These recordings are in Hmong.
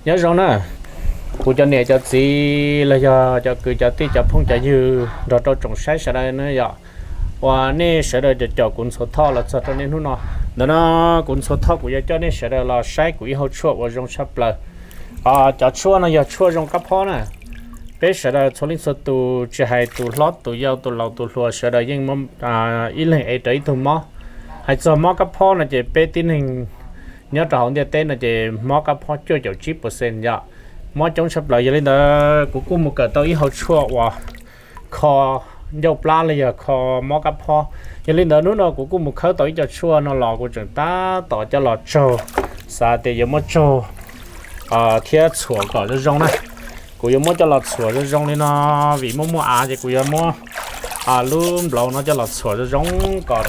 Nyob zoo na, kuv cov niam cov txiv los yog cov kwv cov tij cov phooj cov ywg nrog rau tsoom saib sawv daws na yom, uas nej sawv daws caum caum kuv Ntxhuav Thoj los txog rau niaj hnub no. Ntawm no kuv Ntxhuav Thoj kuv yuav coj nej sawv daws los saib kuv ib hau tshuaj uas zoo tshaj plaws. Cov tshuaj no yog tshuaj zoo kab phob na. Peb sawv daws txhua leej txhua tus tsis hais tus hlob tus yau tus laus tus hluas sawv daws yeej ib leeg ev raws ib tug mob. Hais txog mob kab phob no ces peb tib neeg nyob rau hauv ntiaj teb no ces mob kab phob cuaj caum tsib percent yom, mob coob tshaj plaws. Yog li ntawd kuv kuj mus kawm tau ib hau tshuaj uas kho ncauj plab los yog kho mob kab phob. Yog li ntawd hnub no kuv kuj mus khawb tau ib co tshuaj no los kuv tseem tab tom coj los tsaug, xav tias yuav muab tsaug thiab txhuam kom zoo zoo na. Kuv yuav muab coj los txhuam zoo zoo li no, vim muaj muaj av ces kuv yuav muab lub nplaum no coj los txhuam zoo zoo kom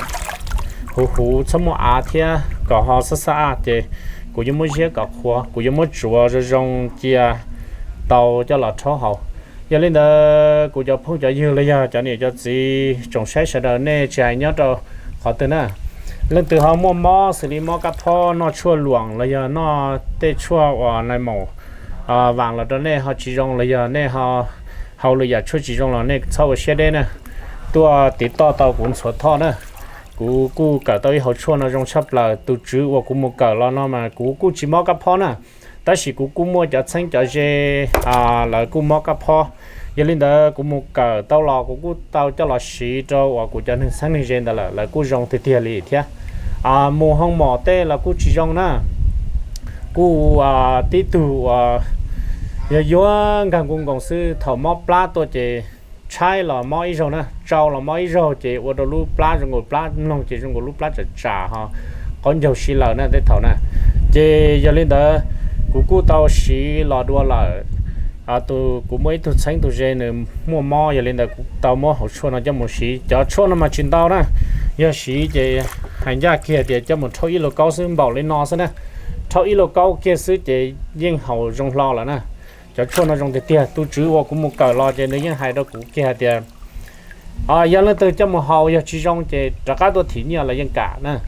huv huv txhob muaj av thiab kom ho xab xab a ces kuv yuav muab ziab kom qhuav, kuv yuav muab tsuav zoo zoo cia tau coj los rhaub haus. Yog li ntawd kuv cov phooj cov ywg los yog cov niam cov txiv tsoom saib sawv daws nej tsis hais nyob rau qhov twg na, leej twg ho muaj mob xws li mob kab phob noj tshuaj luam los yog noj tej tshuaj uas nai maum vaam los rau nej ho tsis zoo los yog nej ho hau lwm yam tshuaj tsis zoo los nej txhob ua siab deb na, tuaj tiv toj tau kuv Ntxhuav Thoj na. Kuv kuj kawm tau ib hau tshuaj no zoo tshaj plaws, tus tswv uas kuv mus kawm los no mas kuv kuj tsis mob kab phob na, tab sis kuv kuj muaj cov txheeb cov ze lawv kuj mob kab phob. Yog li ntawd kuv mus kawm tau los kuv kuj tau coj los siv rau uas kuv cov neeg txheeb neeg ze ntawd lawm, lawv kuj zoo tiag tiag li thiab. Mus hoo mom tej los kuj tsis zoo na, kuj tib tug uas yog yuav nkag nkuj nkoos xwb, thaum mob plab tuaj ces tshaib los mob ib zaug na, tsau los mob ib zaug ces ua rau lub plab zoo nkaus plab mloog ces zoo nkaus lub plab tsam tsam ho qaub ncaug si lawm na tej thaum na. Ces yog li ntawd kuv kuj tau siv los dua lawm. Tus kuv muaj ib tug txheeb tus ze nws muaj mob, yog li ntawd kuv tau muab hauv tshuaj no coj mus siv. Cov tshuaj no mas tsis ntau na, yog siv ces hais ncaj kiag tias coj mus rhaub ib lauj kaub xwb npaum li no xwb na, rhaub ib lauj kaub kiag xwb ces yeej haus zoo hlo lawm na. Cov tshuaj no zoo tiag tiag, tus tswv uas kuv mus kawm los ces nws yeej hais rau kuv kiag hais tias yog leej twg coj mus haus yog tsis zoo ces rov qab tuaj thim nyiaj los yeej kam na.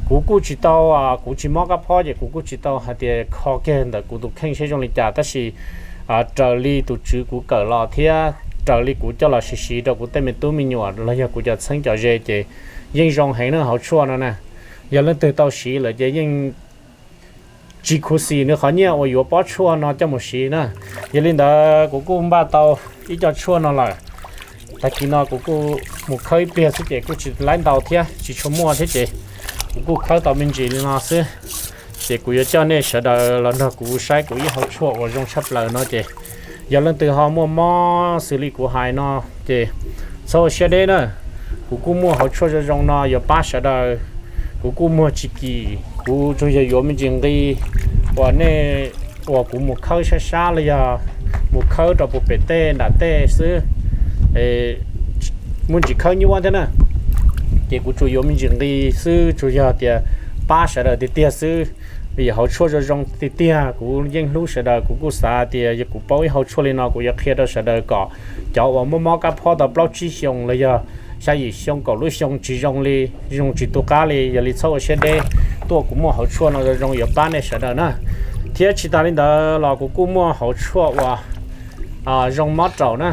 Kuv kuj tsis tau, kuv tsis mob kab phob ces kuv kuj tsis tau hais tias kho kiag ntawm kuv tus kheej seb zoo li cas, tab sis raws li tus tswv kuv kawm los thiab raws li kuv coj los siv siv rau kuv tej me tub me nyuam los yog kuv cov txheeb cov ze ces yeej zoo heev na hauv tshuaj no na. Yog leej twg tau siv lawm ces yeej tsis khuv xim nws qhov nyiaj uas yuav pob tshuaj no coj mus siv na. Yog li ntawd kuv kuj npaj tau ib co tshuaj no lawm, tag kis no kuv kuj mus khawb ib pliag xwb ces kuj tsis laib ntau thiab tsis tshua muaj thiab ces kuv kuj khawb tau me ntsis li no xwb. Ces kuv yuav coj nej sawv daws los nrog kuv saib kuv ib hauv tshuaj uas zoo tshaj plaws no ces yog leej twg ho muaj mob xws li kuv hais no ces txhob ua siab deb na. Kuv kuj muaj hauv tshuaj zoo zoo no yuav pab sawv daws. Kuv kuj muag tsis kim, kuv tsuas yog yuav me ntsis nqi uas nej, uas kuv mus khawb sab sab los yog mus khawb rau puag pem tej nram tej xwb, muaj ntsis khawb nyuaj thiab na. Ces kuv tsuas yuav me ntsis nqi xwb, tsuas yog tias pab sawv daws tiag tiag xwb. Vim hauv tshuaj zoo zoo tiag tiag, kuv yeej hlub sawv daws, kuv kuj xav tias yog kuv paub ib hauv tshuaj li no kuv yuav qhia rau sawv daws kom cov uas muaj mob kab phob tau plaub tsib xyoos los yog xya yim xyoo kaum lub xyoo tsis zoo li, zoo tsis tu qab li, yog li txhob ua siab deb, tuaj kuv muaj hauv tshuaj no zoo zoo yuav pab nej sawv daws na. Thiab tsis tas li ntawd los kuv kuj muaj hauv tshuaj uas zoo mob raum na,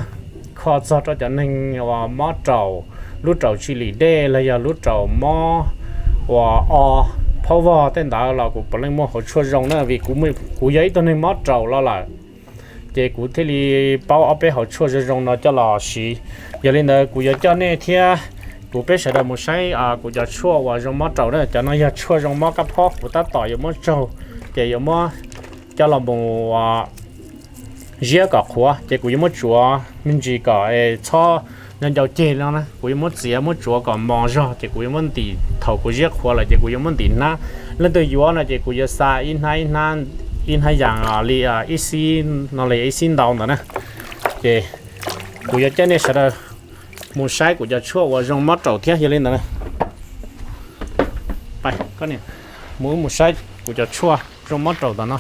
kho txog rau cov neeg uas mob raum, lub raum tsis lim dej los yog lub raum mob uas o phaub vog tej ntawd los kuv puav leej muaj hauv tshuaj zoo na, vim kuv yog ib tug neeg mob raum los lawm. Ces kuv thiaj li paub ob peb hauv tshuaj zoo zoo no coj los siv. Yog li ntawd kuv yuav coj nej thiab kuv peb sawv daws mus saib kuv cov tshuaj uas zoo mob raum na. Cov no yog tshuaj zoo mob kab phob, kuv tab tom yuav muab tsaug, ces yuav muab coj los mus ziab kom qhuav, ces kuv yuav muab tsuav me ntsis kom txhob nco ncau ceg no na, kuv yuav muab txiav muab tsuav kom mos zog, ces kuv yuav muab ntim, thaum kuv ziab qhuav lawm ces kuv yuav muab ntim hnab. Leej twg yuav no ces kuv yuav xa ib hnab, ib hnab yas li ib xib no los yog ib xib ntau ntawd na. Ces kuv yuav coj nej sawv daws mus saib kuv cov tshuaj uas zoo mob raum thiab. Yog li ntawd, mus wb mus saib kuv cov tshuaj zoo mob raum ntawm no.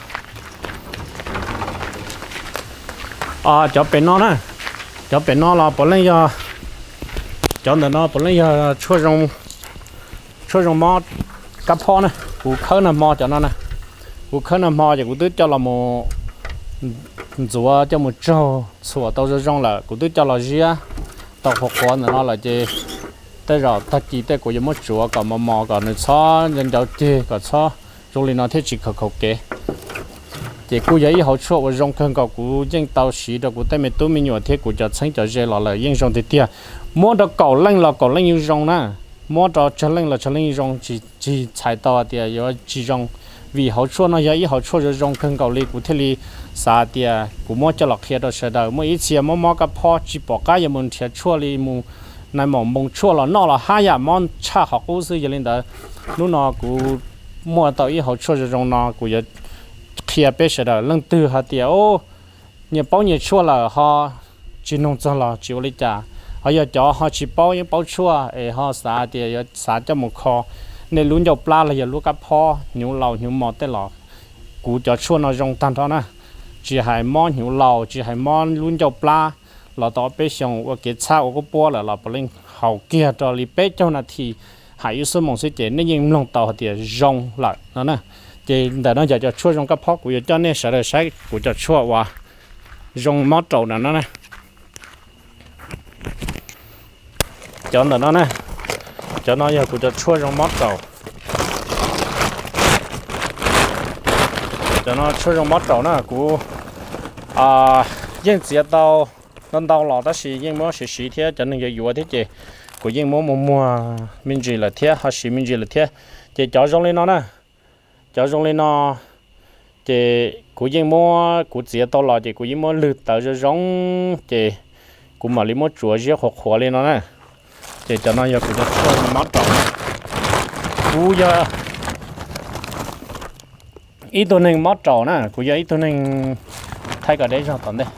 Cov pem no na, cov pem no los puav leej yog, cov ntawm no puav leej yog tshuaj zoo mob kab phob na. Kuv khawb nag hmo cov no na, kuv khawb nag hmo ces kuv twb coj los mus ntxuav coj mus tsaug txhuam tau zoo zoo lawm, kuv twb coj los ziab tau qhuav qhuav ntawm no lawm ces tej zaum tag kis tej kuv yuav muab tsuav kom mos mos kom nws txhob ncau ncau ceg kom txhob zoo li no thiaj tsis khaum khaum kev. Ces kuj yog ib hauv tshuaj uas zoo kawg nkaus, kuv yeej tau siv rau kuv tej me tub me nyuam thiab kuv cov txheeb cov ze los lawm yeej zoo tiag tiag. Muab rau kaum leej los kaum leej yeej zoo na, muab rau tsawg leej los tsawg leej yeej zoo, tsis tsis txhais tau hais tias yuav tsis zoo. Vim hauv tshuaj no yog ib hauv tshuaj zoo zoo kawg nkaus li, kuv thiaj li xav tias kuv muab coj los qhia rau sawv daws. Muaj ib txhia mob mob kab phob tsis pom qab yuav mus nrhiav tshuaj li, mus nais maum npoo tshuaj los noj los haj yam mob tshaj qhov qub xwb. Yog li ntawd, hnub no kuv muaj tau ib hauv tshuaj zoo zoo no, kuv yuav qhia peb sawv daws. Leej twg hais tias, o, nyias paub nyias tshuaj lawm ho tsis nug txog los tsis ua li cas, ho yog cov ho tsis paub yeej paub tshuaj es ho xav tias yuav xav coj mus kho nej lub ncauj plab los yog lub kab phob hnyuv laus hnyuv mos tej los, kuv cov tshuaj no zoo tag nrho na. Tsis hais mob hnyuv laus, tsis hais mob lub ncauj plab, los tau ob peb xyoos ua kev txhab ua kub puab lawm los puav leej haus kiag rau li peb caug nas this, hais ib xuab moos xwb ces nej yeej mloog tau hais tias zoo lawm no na. Ces ntawm no yog cov tshuaj zoo kab phob, kuv yuav coj nej sawv daws saib kuv cov tshuaj uas zoo mob raum ntawm no na. Cov ntawm no na, cov no yog kuv cov tshuaj zoo mob raum. Cov no tshuaj zoo mob raum na, kuv yeej txiav tau ntau ntau los tab sis yeej muab siv siv thiab cov neeg yuav yuav thiab ces kuv yeej muab mus muag me ntsis lawm thiab ho siv me ntsis lawm thiab. Ces cov zoo li no na, cov zoo li no ces kuv yeej muab, kuv txiav tau los ces kuv yeej muab lwg tawv zoo zoo, ces kuv mam li muab tsuav ziab qhuav qhuav li no na. Ces cov no yog kuv cov tshuaj mob raum. Kuv yog ib tug neeg mob raum na, kuv yog ib tug neeg, thaij kom deb zog tom ntej.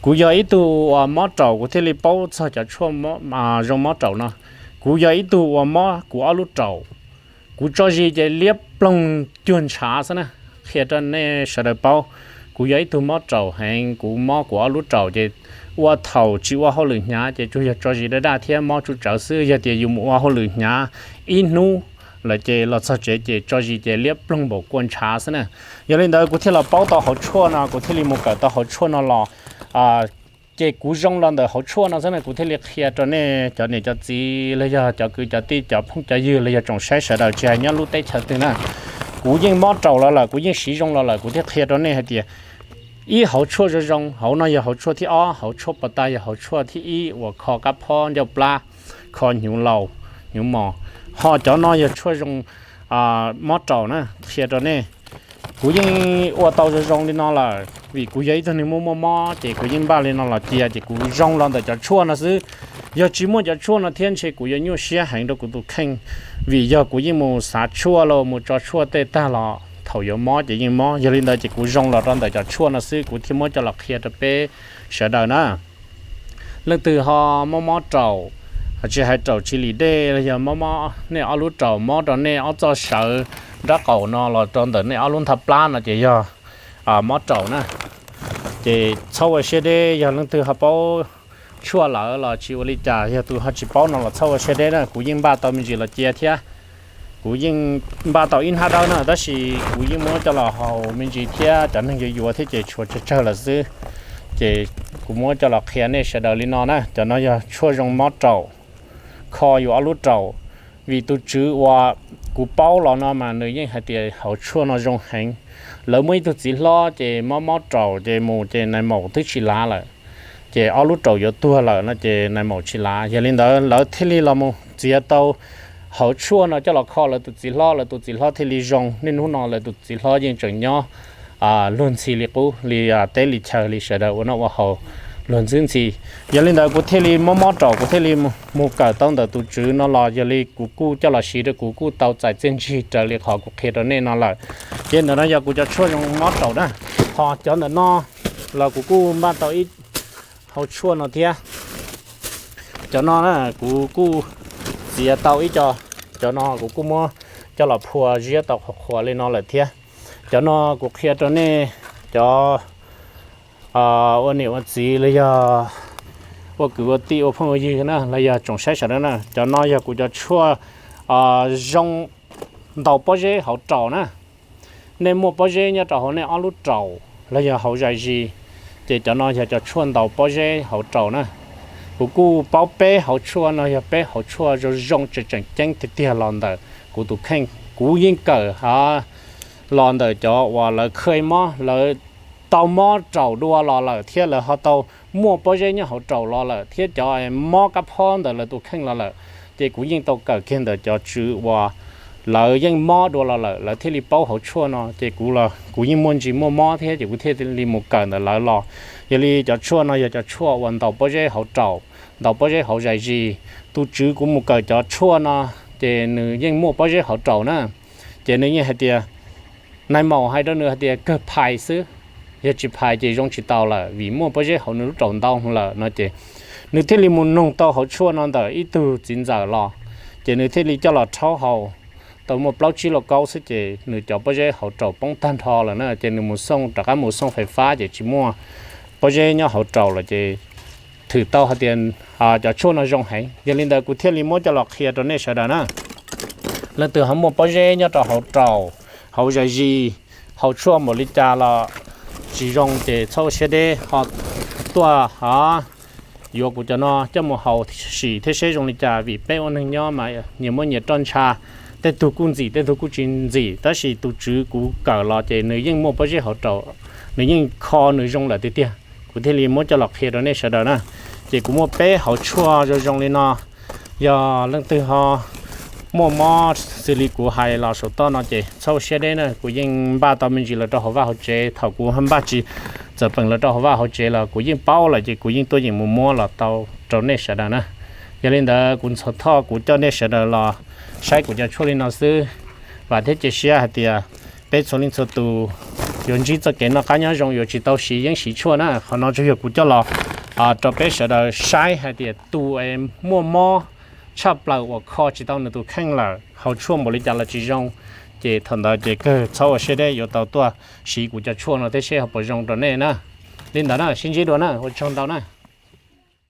Kuv yog ib tug uas mob raum kuv thiaj li paub txog cov tshuaj zoo mob raum no. Kuv yog ib tug uas mob kuv ob lub raum, kuv tso zis ces liab ploog cuag ntshav xwb na. Qhia rau nej sawv daws paub, kuv yog ib tug mob raum heev, kuv mob kuv ob lub raum ces ua thaum tsis ua hauj lwm hnyav ces tsuas yog tso zis daj daj thiab mob tsuj tsawv xwb. Yog tias yus mus ua hauj lwm hnyav ib hnub lawm ces los txog tsev ces tso zis ces liab ploog npaum kua ntshav xwb na. Yog li ntawd kuv thiaj los paub tau hauv tshuaj no, kuv thiaj li mus kawm tau hauv tshuaj no los. Ces kuv zoo los ntawm hauv tshuaj no xwb na, kuv thiaj li qhia rau nej cov niam cov txiv los yog cov kwv cov tij cov phooj cov ywg los yog tsoom saib sawv daws tsis hais nyob lub teb chaws twg na. Kuv yeej mob raum los lawm, kuv yeej siv zoo los lawm, kuv thiaj qhia rau nej hais tias ib hauv tshuaj zoo zoo, hauv no yog hauv tshuaj thib ob, hauv tshuaj pas tas yog hauv tshuaj thib ib uas kho kab phob ncauj plab, kho hnyuv laus, hnyuv mos. Ho cov no yog tshuaj zoo mob raum na, qhia rau nej. Kuv yeej ua tau zoo zoo li no lawm vim kuv yog ib tug neeg muaj muaj mob ces kuv yeej npaj li no los cia ces kuv zoo los ntawm cov tshuaj no xwb. Yog tsis muaj cov tshuaj no thiab ntshe kuv yuav nyuaj siab heev rau kuv tus kheej, vim yog kuv yeej mus xav tshuaj los mus tso tshuaj tej tag los thaum yuav mob ces yeej mob. Yog li ntawd ces kuv zoo los rau ntawm cov tshuaj no xwb, kuv thiaj muab coj los qhia rau peb sawv daws na. Leej twg ho mob mob raum, tsis hais raum tsis lim dej los yog mob mob nej ob lub raum, mob rau nej ob txoj sawv nraub qaum no los rau ntawm nej ob lub nthab plab no ces yog mob raum na. Ces txhob ua siab deb, yog leej twg ho paub tshuaj lawm los tsis ua li cas, yog tus ho tsis paub no los txhob ua siab deb na. Kuv yeej npaj tau me ntsis los cia thiab. Kuv yeej npaj tau ib hnab dawb na, tab sis kuv yeej muab coj los haus me ntsis thiab cov neeg yuav yuav thiab ces tshuav tsawg tsawg lawm xwb. Ces kuv muab coj los qhia nej sawv daws li no na. Cov no yog tshuaj zoo mob raum, kho yus ob lub raum. Vim tus tswv uas kuv paub los no mas nws yeej hais tias hauv tshuaj no zoo heev. Lawv muaj ib tug txiv hlob ces mob mob raum ces mus ces nais maum twb tsis lav lawm, ces ob lub raum yuav tuag lawm no ces nais maum tsis lav. Yog li ntawd lawv thiaj li los mus txiav tau hauv tshuaj no coj los kho lawv tus txiv hlob, lawv tus txiv hlob thiaj li zoo. Niaj hnub no lawv tus txiv hlob yeej tseem nyob luag ntxhi li qub li teb li chaw li sawv daws ua noj ua haus luag ntxwb ntxhi. Yog li ntawd kuv thiaj li mob mob raum, kuv thiaj li mus kawm tau ntawm tus tswv no los, yog li kuv kuj coj los siv rau kuv kuj tau txais txiaj ntsig raws li qhov kuv qhia rau nej no lawm. Ces ntawm no yog kuv cov tshuaj zoo mob raum na. Ho cov ntawm no los kuv kuj npaj tau ib hauv tshuaj no thiab. Cov no na kuv kuj txiav tau ib co, cov no kuv kuj muab coj los phua ziab tau qhuav qhuav li no lawm thiab. Cov no kuv qhia rau nej cov ua niam ua txiv los yog ua kwv ua tij ua phooj ua ywg na los yog tsoom saib sawv daws na. Cov no yog kuv cov tshuaj zoo ntaus pob zeb hauv raum na. Nej muaj pob zeb nyob rau hauv nej ob lub raum los yog hauv zais zis, ces cov no yog cov tshuaj ntaus pob zeb hauv raum na. Kuv kuj paub peb hauv tshuaj no yog peb hauv tshuaj zoo zoo tseem tseem ceeb tiag tiag los ntawm kuv tus kheej. Kuv yeej kawm los ntawm cov uas lawv kha mob, lawv tau mob raum dua los lawm thiab lawv ho tau muaj pob zeb nyob hauv raum los lawm thiab cov mob kab phob ntawm lawv tus kheej los lawm. Ces kuv yeej tau kawm kiag ntawm cov tswv uas lawv yeej mob dua los lawm, lawv thiaj li paub hauv tshuaj no. Ces kuv los kuv yeej muaj ntsis muaj mob thiab, ces kuv thiaj li mus kawm ntawm lawv los. Yog li cov tshuaj no yog cov tshuaj uas ntaus pob zeb hauv raum, ntaus pob zeb hauv zais zis. Tus tswv kuv mus kawm cov tshuaj no, ces nws yeej muaj pob zeb hauv raum na. Ces nws yeej hais tias, nais maum hais rau nws hais tias kawg phais xwb, yog tsis phais ces zoo tsis tau lawm vim muaj pob zeb hauv nws lub raum ntau lawm no. Ces nws thiaj li mus nug tau hauv tshuaj no ntawm ib tug txiv ntxawm los, ces nws thiaj li coj los rhaub haus tau muaj plaub tsib lauj kaub xwb, ces nws cov pob zeb hauv raum poob tag nrho lawm na. Ces nws mus xoo, rov qab mus xoo fais fab ces tsis muaj pob zeb nyob hauv raum lawm. Ces thwm tau hais tias cov tshuaj no zoo heev. Yog li ntawd kuv thiaj li muab coj los qhia rau nej sawv daws na. Leej twg ho muaj pob zeb nyob rau hauv raum, hauv zais zis, hauv tshuaj npaum li cas los tsis zoo ces txhob ua siab deb ho tuaj yuav kuv cov no coj mus haus sim thiab seb zoo li cas, vim peb ua neeg nyob mas nyias muaj nyias roj ntsha, tej tug kuj ntxim tej tug kuj tsis ntxim. Tab sis tus tswv kuv kawm los ces nws yeej muaj pob zeb hauv raum, nws yeej kho nws zoo lawm tiag tiag. Kuv thiaj li muab coj los qhia rau nej sawv daws na. Ces kuv muaj peb hauv tshuaj zoo zoo li no. Yog leej twg ho muaj mob xws li kuv hais los saum toj no ces txhob ua siab deb na. Kuv yeej npaj tau me ntsis los rau hauv vaj hauv tsev, thaum kuv npaj tsis txawm peem los rau hauv vaj hauv tsev los kuv yeej paub lawm ces kuv yeej tuaj yeem mus muab los tau rau nej sawv daws na. Yog li ntawd kuv Ntxhov Thoj kuv coj nej sawv daws los saib kuv cov tshuaj li no xwb. Vam thiab cia siab hais tias peb txhua leej txhua tus yuav ntsib txoj kev noj qab nyob zoo, yuav tsis tau siv yeeb siv tshuaj na. Qhov no tsuas yog kuv coj los rau peb sawv daws saib hais tias tus es muaj mob tshaj plaws uas kho tsis tau nws tus kheej lawm, haus tshuaj npaum li cas los tsis zoo, ces thaum ntawd ces kawg txhob ua siab deb, yuav tau tuaj siv kuv cov tshuaj no thiab seb ho puas zoo rau nej na. Li ntawd na, sib ntsib dua na, ua tsaug ntau na.